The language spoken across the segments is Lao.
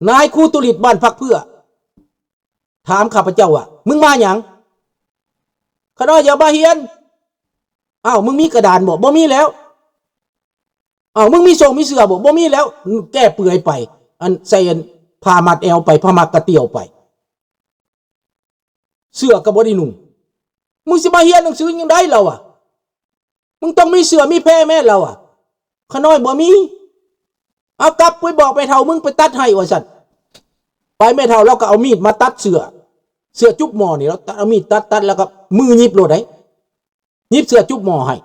ນາຍຄູຕຸລິດບ້ານຜັກເຜືອ ຖາມຂ້າພະເຈົ້າວ່າ ມຶງມາຫຍັງ? ຂ້ານ້ອຍຢາກມາຮຽນ. ອ້າວ ມຶງມີກະດານບໍ່? ບໍ່ມີແລ້ວ. ອ້າວ ມຶງມີໂສ້ງມີເສື້ອບໍ່? ບໍ່ມີແລ້ວ. ແກ້ເປືອຍໄປ ອັນ ໃສ່ອັນ ຜ້າມັດແອວໄປ ຜ້າມັດກະຕຽວໄປ ເສື້ອກໍບໍ່ໄດ້ນຸ່ງ. ມຶງຊິມາຮຽນໜັງສືຈັ່ງໃດລາວວ່າ? ມຶງຕ້ອງມີເສື້ອມີແພແມ່ນລາວວ່າ. ຂ້ານ້ອຍບໍ່ມີ. ເອົາ ກັບໄປບອກແມ່ເຖົ້າມຶງໄປຕັດໃຫ້ວ່າຊັ້ນ. ໄປແມ່ເຖົ້າລາວກໍເອົາມີດມາຕັດເສື້ອ ເສື້ອຈຸບໝໍ້ນີ້ ລາວຕັດ ເອົາມີດຕັດ ຕັດແລ້ວກໍມືຫຍິບໂລດໃດ ຫຍິບເສື້ອຈຸບໝໍ້ໃຫ້.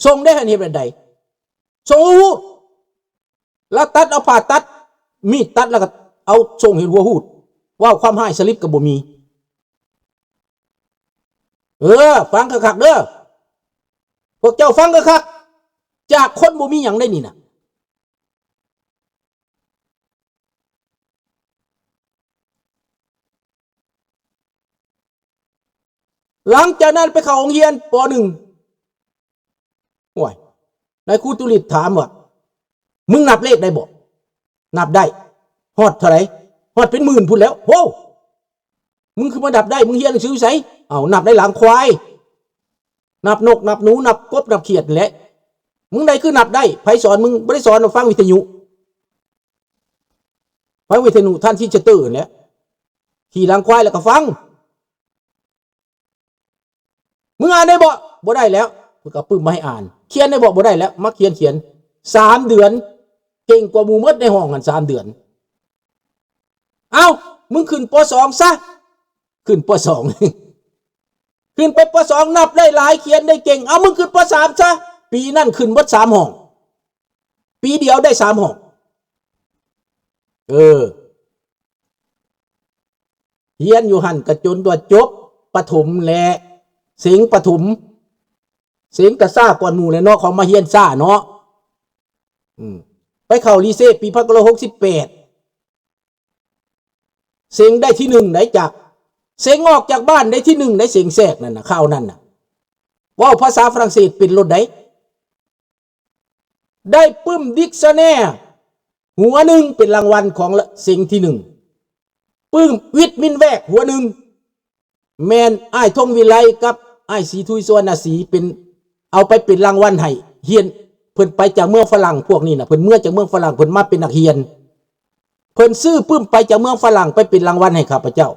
ຊົງໄດ້ຫັ້ນເຮັດແບບໃດ? ຊົງຮູ້ ລາວຕັດເອົາຜ້າຕັດ ມີດຕັດ ແລ້ວກໍເອົາຊົງເຮັດຫົວຮູດ. ເວົ້າຄວາມຮ້າຍສະລິດກໍບໍ່ມີ. ເອີ ຟັງຄັກໆເດີ ພວກເຈົ້າຟັງຄັກໆ ຈາກຄົນບໍ່ມີຫຍັງໄດ໋ນີ້ນະ. ຫຼັງຈາກນັ້ນໄປເຂົ້າໂຮງຮຽນ ປໍໜຶ່ງ. ໂອ້ຍ ນາຍຄູຕຸລິດຖາມວ່າ ມຶງນັບເລກໄດ້ບໍ່? ນັບໄດ້. ຮອດເທົ່າໃດ? ຮອດເປັນໝື່ນພຸ້ນແລ້ວ. ໂອ້ ມຶງຄືມານັບໄດ້? ມຶງຮຽນໜັງສືຢູ່ໃສ? ເອົາ ນັບໃນຫຼັງຄວາຍ ນັບນົກ ນັບໜູ ນັບກົບ ນັບຂຽດນີ້ແຫຼະ. ມຶງໃດຄືນັບໄດ້? ໃຜສອນມຶງ? ບໍ່ໄດ້ສອນ ຟັງວິທະຍຸ. ຟັງວິທະຍຸທຣານຊິສເຕີນີ້ແຫຼະ ຂີ່ຫຼັງຄວາຍແລ້ວກໍຟັງ. ມຶງອ່ານໄດ້ບໍ່? ບໍ່ໄດ້ແລ້ວ. ເພິ່ນກໍປຶ້ມມາໃຫ້ອ່ານ. ຂຽນໄດ້ບໍ່? ບໍ່ໄດ້ແລ້ວ. ມາຂຽນ ຂຽນ. ສາມເດືອນ ເກັ່ງກວ່າໝູ່ໝົດໃນຫ້ອງຫັ້ນ ສາມເດືອນ. ເອົ້າ ມຶງຂຶ້ນ ປໍສອງ ຊະ. ຂຶ້ນ ປໍສອງ ຂຶ້ນໄປ ປໍສອງ ນັບໄດ້ຫຼາຍ ຂຽນໄດ້ເກັ່ງ. ເອົາ ມຶງຂຶ້ນ ປໍສາມ ຊະ. ປີນັ້ນຂຶ້ນເບິດສາມຫ້ອງ. ປີດຽວໄດ້ສາມຫ້ອງ. ເອີ ຮຽນຢູ່ຫັ້ນກະຈົນວ່າຈົບປະຖົມແຫຼະ ເສັງປະຖົມ. ເສັງກະຊ້າກ່ອນໝູ່ແຫຼະເນາະ ເຂົາມາຮຽນຊ້າເນາະ. ອືມ ໄປເຂົ້າລີເຊປີພັນເກົ້າຮ້ອຍຫົກສິບແປດ ເສັງໄດ້ທີໜຶ່ງໄດ໋ ຈາກ ເສັງອອກຈາກບ້ານໄດ້ທີໜຶ່ງໄດ໋ ເສັງແຊກນັ້ນນະ ຄາວນັ້ນນະ ເວົ້າພາສາຝຣັ່ງເສດເປັນໂລດໄດ໋. ໄດ້ປຶ້ມດິກຊັນແນຫົວໜຶ່ງເປັນລາງວັນຂອງເສັງທີໜຶ່ງ, ປຶ້ມວິດມິນແວກຫົວໜຶ່ງ ແມ່ນອ້າຍ ທົງວິໄລ ກັບອ້າຍ ສີທຸຍ ສຸວັນນະສີ ເປັນ ເອົາໄປເປັນລາງວັນໃຫ້ຮຽນ. ເພິ່ນໄປຈາກເມືອງຝຣັ່ງ ພວກນີ້ນະ ເພິ່ນເມືອຈາກເມືອງຝຣັ່ງ ເພິ່ນມາເປັນນັກຮຽນ. ເພິ່ນຊື້ປຶ້ມໄປຈາກເມືອງຝຣັ່ງໄປເປັນລາງວັນໃຫ້ຂ້າພະເຈົ້າ.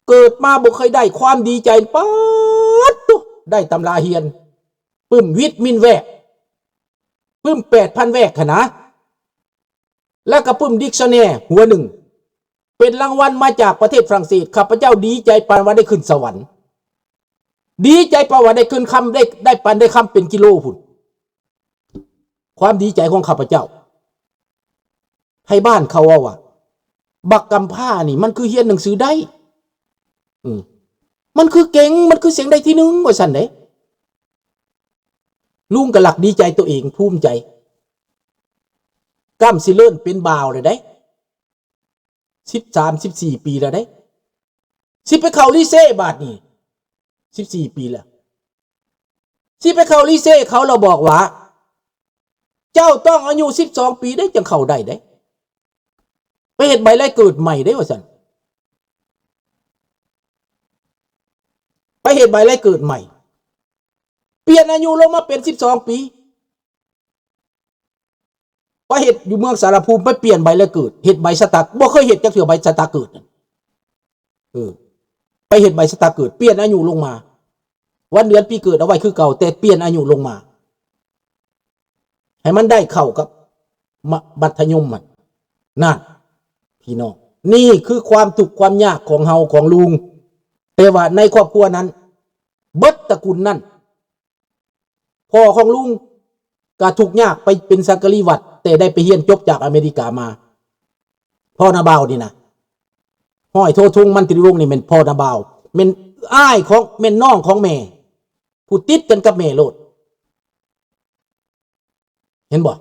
ເກີດມາບໍ່ເຄີຍໄດ້ຄວາມດີໃຈ ປາດໂທ້ ໄດ້ຕຳລາຮຽນ ປຶ້ມວິດມິນແວກ ປຶ້ມແປດພັນແວກຫັ້ນນະ ແລ້ວກໍປຶ້ມດິກຊັນແນຫົວໜຶ່ງ ເປັນລາງວັນມາຈາກປະເທດຝຣັ່ງເສດ. ຂ້າພະເຈົ້າດີໃຈປານວ່າໄດ້ຂຶ້ນສະຫວັນ ດີໃຈປານວ່າໄດ້ຂຶ້ນຄຳ ໄດ້ ໄດ້ປານໄດ້ຄຳເປັນກິໂລພຸ້ນ. ຄວາມດີໃຈຂອງຂ້າພະເຈົ້າ. ໄທບ້ານເຂົາເວົ້າວ່າ ບັກກຳພ້ານີ້ມັນຄືຮຽນໜັງສືໄດ້ ອືມ ມັນຄືເກັ່ງ ມັນຄືເສັງໄດ້ທີໜຶ່ງ ວ່າຊັ້ນເດ້. ລຸງກໍລັກດີໃຈໂຕເອງ ພູມໃຈ ກ້ຳຊິເລີນເປັນບ່າວແລ້ວເດ້ ສິບສາມ ສິບສີ່ປີແລ້ວເດ້. ຊິໄປເຂົ້າລີເຊບາດນີ້ ສິບສີ່ປີແລ້ວ ຊິໄປເຂົ້າລີເຊ ເຂົາລະບອກວ່າ ເຈົ້າຕ້ອງອາຍຸສິບສອງປີເດ້ ຈັ່ງເຂົ້າໄດ້ເດ້. ໄປເຮັດໃບລາຍເກີດໃໝ່ເດ້ ວ່າຊັ້ນ ໄປເຮັດໃບລາຍເກີດໃໝ່ ປ່ຽນອາຍຸລົງມາເປັນສິບສອງປີ. ໄປເຮັດຢູ່ເມືອງສາລະພູມ ໄປປ່ຽນໃບລາຍເກີດ ເຮັດໃບຊະຕາ ບໍ່ເຄີຍເຮັດຈັກເທື່ອໃບຊະຕາເກີດ. ເອີ ໄປເຮັດໃບຊະຕາເກີດ ປ່ຽນອາຍຸລົງມາ ວັນເດືອນປີເກີດເອົາໄວ້ຄືເກົ່າ ແຕ່ປ່ຽນອາຍຸລົງມາ ໃຫ້ມັນໄດ້ເຂົ້າກັບ ມະ ມັດທະຍົມຫັ້ນ. ນັ້ນ ພີ່ນ້ອງ ນີ້ຄືຄວາມທຸກຄວາມຍາກຂອງເຮົາ ຂອງລຸງ. ແຕ່ວ່າໃນຄອບຄົວນັ້ນ ເບິດຕະກຸນນັ້ນ ພໍ່ຂອງລຸງກະທຸກຍາກ ໄປເປັນສັງກະລີວັດ ແຕ່ໄດ້ໄປຮຽນຈົບຈາກອາເມລິກາມາ. ພໍ່ນ້າບ່າວນີ້ນະ ຮ້ອຍໂທ ທຸງ ມັນຕີວວົງ ນີ້ແມ່ນພໍ່ນ້າບ່າວ ແມ່ນອ້າຍຂອງ ແມ່ນນ້ອງຂອງແມ່ ຜູ້ຕິດກັນກັບແມ່ໂລດ. ເຫັນບໍ່?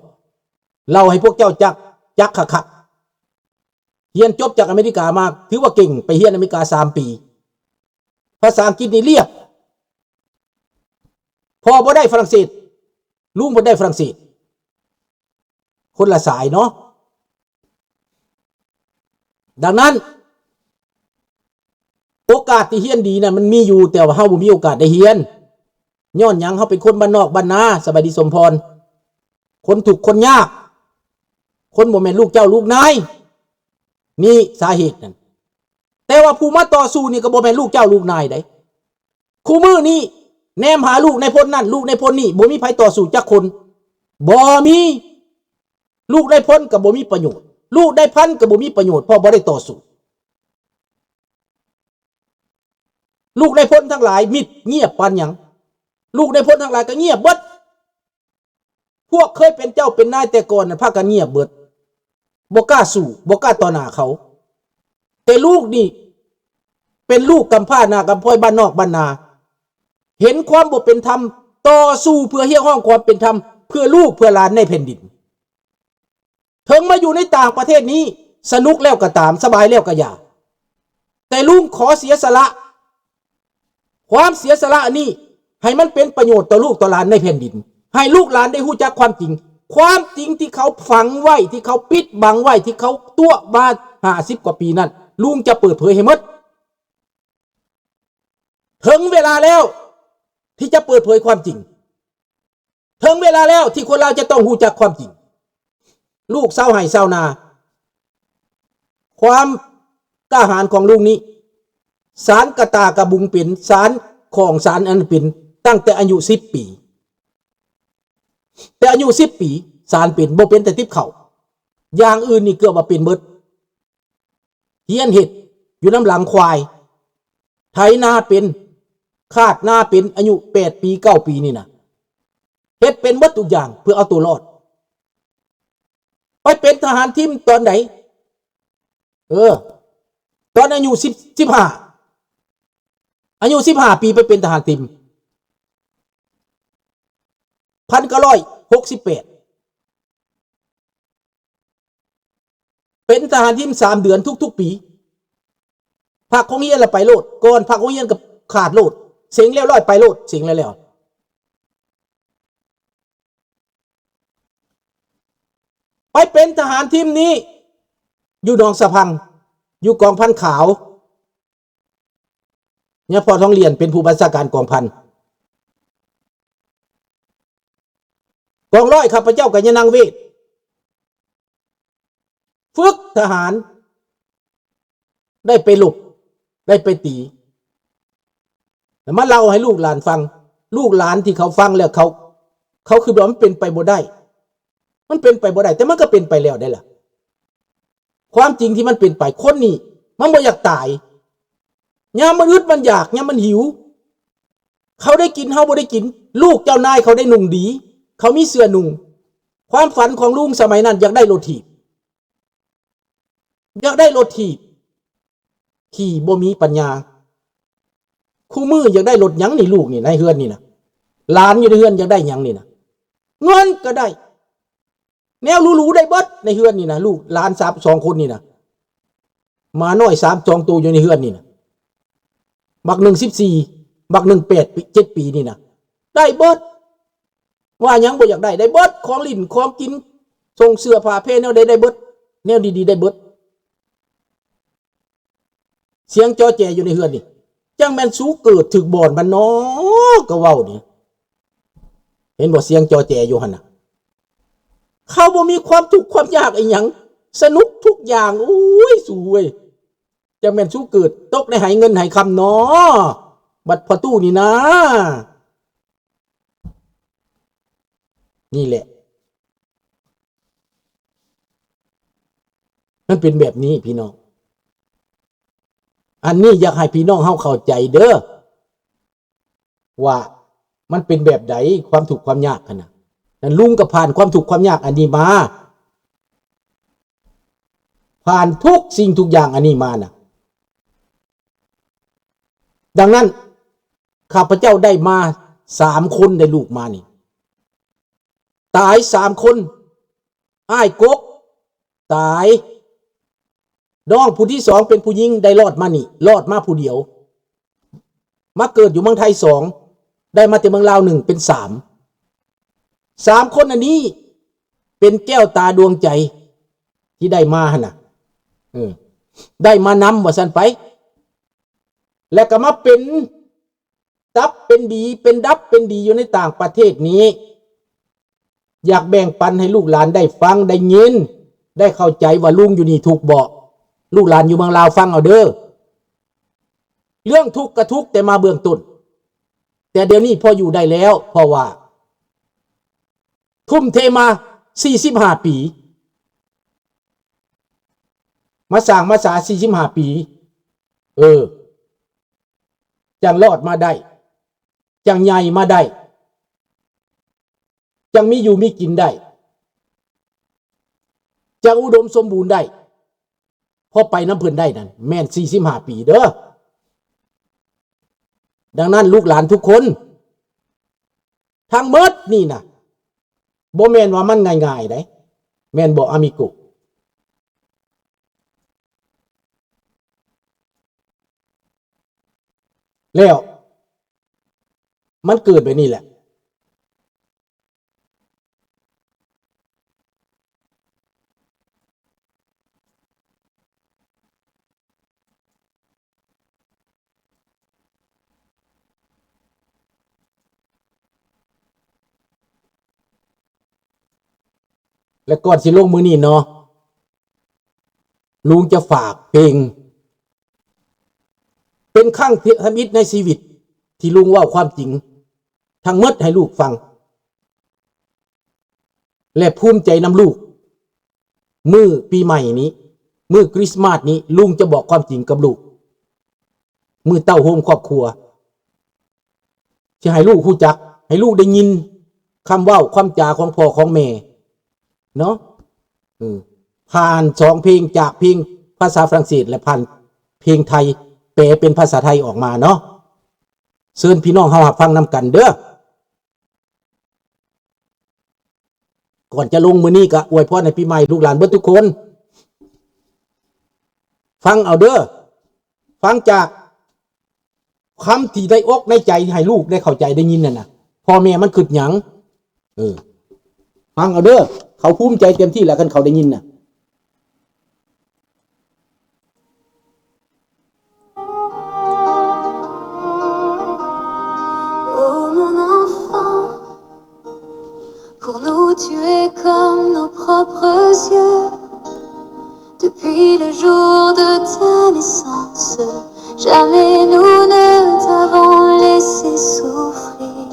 ເລົ່າໃຫ້ພວກເຈົ້າຈັກ ຈັກຄັກໆ. ຮຽນຈົບຈາກອາເມລິກາມາ ຖືວ່າເກັ່ງ ໄປຮຽນອາເມລິກາສາມປີ ພາສາອັງກິດນີ້ລຽບ. ພໍ່ບໍ່ໄດ້ຝຣັ່ງເສດ ລຸງເພິ່ນໄດ້ຝຣັ່ງເສດ ຄົນລະສາຍເນາະ. ດັ່ງນັ້ນ ໂອກາດທີ່ຮຽນດີນັ້ນມັນມີຢູ່ ແຕ່ວ່າເຮົາບໍ່ມີໂອກາດໄດ້ຮຽນ. ຍ້ອນຫຍັງ? ເຮົາເປັນຄົນບ້ານນອກບ້ານນາ, ສະບາຍດີສົມພອນ, ຄົນທຸກຄົນຍາກ, ຄົນບໍ່ແມ່ນລູກເຈົ້າລູກນາຍ, ນີ້ສາເຫດນັ້ນ. ແຕ່ວ່າຜູ້ມາຕໍ່ສູ້ນີ້ກໍບໍ່ແມ່ນລູກເຈົ້າລູກນາຍໃດ. ຄູ່ມື້ນີ້ແນມຫາລູກນາຍພົນນັ້ນ ລູກນາຍພົນນີ້ ບໍ່ມີໃຜຕໍ່ສູ້ຈັກຄົນ, ບໍ່ມີ. ລູກນາຍພົນກໍບໍ່ມີປະໂຫຍດ, ລູກນາຍພັນກໍບໍ່ມີປະໂຫຍດ ເພາະບໍ່ໄດ້ຕໍ່ສູ້. ລູກນາຍພົນທັງຫຼາຍມິດງຽບປານຫຍັງ? ລູກນາຍພົນທັງຫຼາຍກໍງຽບເບິດ. ພວກເຄີຍເປັນເຈົ້າເປັນນາຍແຕ່ກ່ອນນັ້ນ ພາກັນງຽບເບິດ, ບໍ່ກ້າສູ້, ບໍ່ກ້າຕໍ່ໜ້າເຂົາ. ແຕ່ລູກນີ້ເປັນລູກກຳພ້າໜ້າກຳພ້ອຍ ບ້ານນອກບ້ານນາ, ເຫັນຄວາມບໍ່ເປັນທຳ, ຕໍ່ສູ້ເພື່ອຮຽກຮ້ອງຄວາມເປັນທຳ ເພື່ອລູກເພື່ອຫຼານໃນແຜ່ນດິນ. ເຖິງມາຢູ່ໃນຕ່າງປະເທດນີ້ ສະໜຸກແລ້ວກໍຕາມ, ສະບາຍແລ້ວກໍຢ່າ, ແຕ່ລຸງຂໍເສຍສະຫຼະ. ຄວາມເສຍສະຫຼະນີ້ ໃຫ້ມັນເປັນປະໂຫຍດຕໍ່ລູກຕໍ່ຫຼານໃນແຜ່ນດິນ, ໃຫ້ລູກຫຼານໄດ້ຮູ້ຈັກຄວາມຈິງ. ຄວາມຈິງທີ່ເຂົາຝັງໄວ້, ທີ່ເຂົາປິດບັງໄວ້, ທີ່ເຂົາຕົວະມາຫ້າສິບກວ່າປີນັ້ນ, ລຸງຈະເປີດເຜີຍໃຫ້ໝົດ. ເຖິງເວລາແລ້ວທີ່ຈະເປີດເຜີຍຄວາມຈິງ. ເຖິງເວລາແລ້ວທີ່ຄົນລາວຈະຕ້ອງຮູ້ຈັກຄວາມຈິງ. ລູກຊາວໄຮ່ຊາວນາ, ຄວາມກ້າຫານຂອງລຸງນີ້, ສານກະຕ່າກະບຸງເປັນ, ສານຂອງສານອັນເປັນ, ຕັ້ງແຕ່ອາຍຸສິບປີ. ແຕ່ອາຍຸສິບປີ ສານເປັນ, ບໍ່ເປັນແຕ່ຕິບເຂົ້າ. ຢ່າງອື່ນນີ້ເກືອບວ່າເປັນເບິດ. ຮຽນເຮັດຢູ່ນຳຫຼັງຄວາຍ, ໄຖນາເປັນ, ຄາດນາເປັນ, ອາຍຸແປດປີ ເກົ້າປີນີ້ນະ, ເຮັດເປັນເບິດທຸກຢ່າງເພື່ອເອົາຕົວລອດ. ໄປເປັນທະຫານທີມຕອນໃດ? ເອີ, ຕອນອາຍຸສິບ, ສິບຫ້າ, ອາຍຸສິບຫ້າປີໄປເປັນທະຫານທີມ, ພັນເກົ້າຮ້ອຍຫົກສິບແປດ. ເປັນທະຫານທີມສາມເດືອນທຸກໆປີ. ພັກໂຮງຮຽນລະໄປໂລດ, ກ່ອນພັກໂຮງຮຽນກໍຂາດໂລດ, ເສັງແລ້ວລອຍໄປໂລດ, ເສັງແລ້ວແລ້ວ. ໄປເປັນທະຫານທີມນີ້ຢູ່ໜອງສະພັງ, ຢູ່ກອງພັນຂາວ. ຍາພໍ່ທອງຫຼຽນເປັນຜູ້ບັນຊາການກອງພັນ. ກອງຮ້ອຍຂ້າພະເຈົ້າກັບຍານາງເວດ ຝຶກທະຫານ, ໄດ້ໄປລົບ, ໄດ້ໄປຕີ, ແລ້ວມາເລົ່າໃຫ້ລູກຫຼານຟັງ. ລູກຫຼານທີ່ເຂົາຟັງແລ້ວ ເຂົາ, ເຂົາຄິດວ່າມັນເປັນໄປບໍ່ໄດ້. ມັນເປັນໄປບໍ່ໄດ້, ແຕ່ມັນກໍເປັນໄປແລ້ວໄດ໋ລະ. ຄວາມຈິງທີ່ມັນເປັນໄປ, ຄົນນີ້ມັນບໍ່ຢາກຕາຍ. ຍາມມັນອຶດມັນຢາກ, ຍາມມັນຫິວ, ເຂົາໄດ້ກິນ, ເຮົາບໍ່ໄດ້ກິນ. ລູກເຈົ້ານາຍເຂົາໄດ້ນຸ່ງດີ, ເຂົາມີເສື້ອນຸ່ງ. ຄວາມຝັນຂອງລຸງສະໄໝນັ້ນ ຢາກໄດ້ລົດຖີບ, ຢາກໄດ້ລົດຖີບ, ຂີ່ບໍ່ມີປັນຍາ. ຄູ່ມື້ຢາກໄດ້ລົດຫຍັງນີ້ ລູກນີ້ ໃນເຮືອນນີ້ນະ? ຫຼານຢູ່ໃນເຮືອນຢາກໄດ້ຫຍັງນີ້ນະ? ເງິນກໍໄດ້, ແນວຫຼູໆໄດ້ເບິດໃນເຮືອນນີ້ນະ. ລູກຫຼານສາມ ສອງຄົນນີ້ນະ, ໝານ້ອຍສາມ ສອງໂຕຢູ່ໃນເຮືອນນີ້ນະ, ບັກໜຶ່ງສິບສີ່, ບັກໜຶ່ງແປດປີ ເຈັດປີນີ້ນະ, ໄດ້ເບິດ. ວ່າຫຍັງບໍ່ຢາກໄດ້, ໄດ້ເບິດ. ຂອງຫຼິ້ນ ຂອງກິນ, ສົ່ງເສື້ອຜ້າແພ ແນວໃດໄດ້ເບິດ, ແນວດີໆໄດ້ເບິດ. ສຽງຈໍແຈຢູ່ໃນເຮືອນນີ້, ຈັ່ງແມ່ນສູເກີດຖືກບ່ອນມັນນໍ ກໍເວົ້ານີ້. ເຫັນບໍ່ ສຽງຈໍແຈຢູ່ຫັ້ນນະ? ເຂົາບໍ່ມີຄວາມທຸກຄວາມຍາກອີຫຍັງ, ສະໜຸກທຸກຢ່າງ. ໂອ້ຍ ສູເອີຍ, ຈັ່ງແມ່ນສູເກີດຕົກໃນໄຫເງິນໄຫຄຳນໍ ບັດພໍ່ຕູ້ນີ້ນາ. ນີ້ແຫຼະ ມັນເປັນແບບນີ້ພີ່ນ້ອງ. ອັນນີ້ຢາກໃຫ້ພີ່ນ້ອງເຮົາເຂົ້າໃຈເດີ້ ວ່າມັນເປັນແບບໃດ ຄວາມທຸກຄວາມຍາກຫັ້ນນະ. ນັ້ນ ລຸງກໍຜ່ານຄວາມທຸກຄວາມຍາກອັນນີ້ມາ, ຜ່ານທຸກສິ່ງທຸກຢ່າງອັນນີ້ມານະ. ດັ່ງນັ້ນ ຂ້າພະເຈົ້າໄດ້ມາສາມຄົນ, ໄດ້ລູກມານີ້ ຕາຍສາມຄົນ. ອ້າຍກົກຕາຍ, ນ້ອງຜູ້ທີສອງເປັນຜູ້ຍິງ ໄດ້ລອດມານີ້, ລອດມາຜູ້ດຽວ, ມາເກີດຢູ່ເມືອງໄທສອງ, ໄດ້ມາແຕ່ເມືອງລາວໜຶ່ງ ເປັນສາມ. ສາມຄົນອັນນີ້ເປັນແກ້ວຕາດວງໃຈທີ່ໄດ້ມາຫັ້ນນະ. ເອີ ໄດ້ມານຳວ່າຊັ້ນໄປ ແລ້ວກໍມາເປັນ ດັບເປັນດີ ເປັນດັບເປັນດີຢູ່ໃນຕ່າງປະເທດນີ້ ຢາກແບ່ງປັນໃຫ້ລູກຫຼານໄດ້ຟັງ ໄດ້ຍິນ ໄດ້ເຂົ້າໃຈວ່າລຸງຢູ່ນີ້ທຸກບໍ່? ລູກຫຼານຢູ່ເມືອງລາວຟັງເອົາເດີ້. ເລື່ອງທຸກກະທຸກແຕ່ມາເບື້ອງຕົ້ນ, ແຕ່ດຽວນີ້ພໍຢູ່ໄດ້ແລ້ວ ເພາະວ່າ ທຸ່ມເທມາສີ່ສິບຫ້າປີ ມາສ້າງມາສາສີ່ສິບຫ້າປີ ເອີ ຈັ່ງລອດມາໄດ້ ຈັ່ງໃຫຍ່ມາໄດ້ ຈັ່ງມີຢູ່ມີກິນໄດ້ ຈັ່ງອຸດົມສົມບູນໄດ້ ພໍໄປນຳເພິ່ນໄດ້ນັ້ນ ແມ່ນສີ່ສິບຫ້າປີເດີ້. ດັ່ງນັ້ນ ລູກຫຼານທຸກຄົນ ທັງໝົດນີ້ນະ ບໍ່ແມ່ນວ່າມັນງ່າຍໆໃດ໋ ແມ່ນບໍ່ ອາມິໂກ? ແລ້ວມັນເກີດແບບນີ້ແຫຼະ. ແລະ ກ່ອນຊິລົງມື້ນີ້ເນາະ ລຸງຈະຝາກເພງ ເປັນຄັ້ງທຳອິດໃນຊີວິດທີ່ລຸງເວົ້າຄວາມຈິງທັງໝົດໃຫ້ລູກຟັງ ແລະ ພູມໃຈນຳລູກ. ມື້ປີໃໝ່ນີ້ ມື້ຄຣິສມາດນີ້ ລຸງຈະບອກຄວາມຈິງກັບລູກ ມື້ເຕົ້າໂຮມຄອບຄົວ ຊິໃຫ້ລູກຮູ້ຈັກ ໃຫ້ລູກໄດ້ຍິນຄຳເວົ້າຄຳຈາຂອງພໍ່ຂອງແມ່ເນາະ ເອີ ຜ່ານສອງເພງ ຈາກເພງພາສາຝຣັ່ງເສດ ແລະ ຜ່ານເພງໄທ ແປເປັນພາສາໄທອອກມາເນາະ. ເຊີນພີ່ນ້ອງເຮົາຮັບຟັງນຳກັນເດີ້. ກ່ອນຈະລົງມື້ນີ້ກະອວຍພອນໃຫ້ປີໃໝ່ລູກຫຼານເບິດທຸກຄົນ ຟັງເອົາເດີ້ ຟັງຈາກຄຳທີ່ໃນອົກໃນໃຈ ໃຫ້ລູກໄດ້ເຂົ້າໃຈໄດ້ຍິນນັ້ນນະ ພໍ່ແມ່ມັນຄຶດຫຍັງ ເອີ ຟັງເອົາເດີ້ ເຂົາພູມໃຈເຕັມທີ່ແລ້ວ ຄັນເຂົາໄດ້ຍິນນະ. Oh mon enfant, pour nous tu es comme nos propres yeux. Depuis le jour de ta naissance, jamais nous ne t'avons laissé souffrir.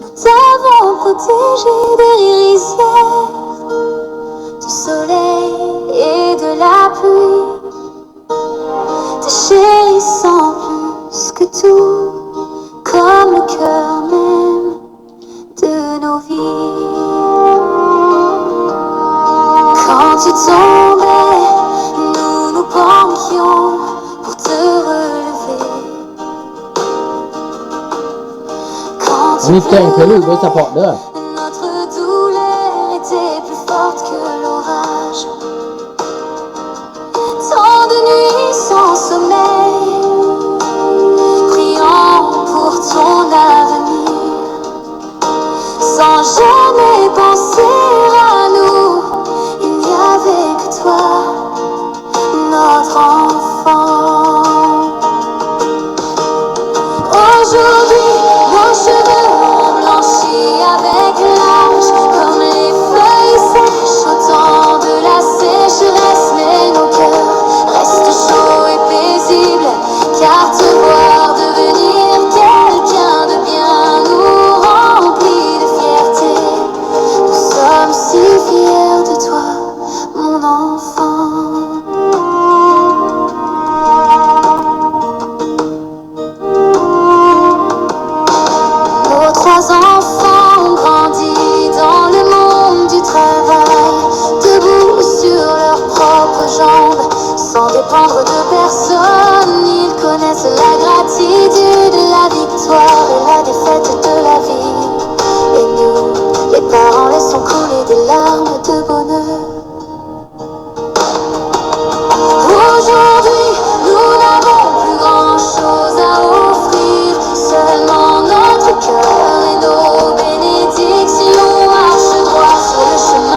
Nous t'avons protégé des risières, du soleil et de la pluie. Te chérissant plus que tout, comme le cœur même de nos vies. Quand tu tombais, nous nous pendions pour te relever. Quand tu ອັນນີ້ແຕ່ງເພື່ອລູກໂດຍສະເພາະເດີ້ pleurais, notre douleur était plus forte que l'orage. Tant de nuits sans sommeil, priant pour ton avenir. Sans jamais penser à nous, il n'y avait que toi, notre enfant. Aujourd'hui, nos cheveux ont blanchi avec l'âge, comme les feuilles sèches au temps de la sécheresse. Mais nos cœurs restent chauds et paisibles, car te voir devenir quelqu'un de bien nous remplit de fierté. Nous sommes si fiers de toi, mon enfant. Nos trois enfants ont grandi dans le monde du travail, debout sur leurs propres jambes, sans dépendre de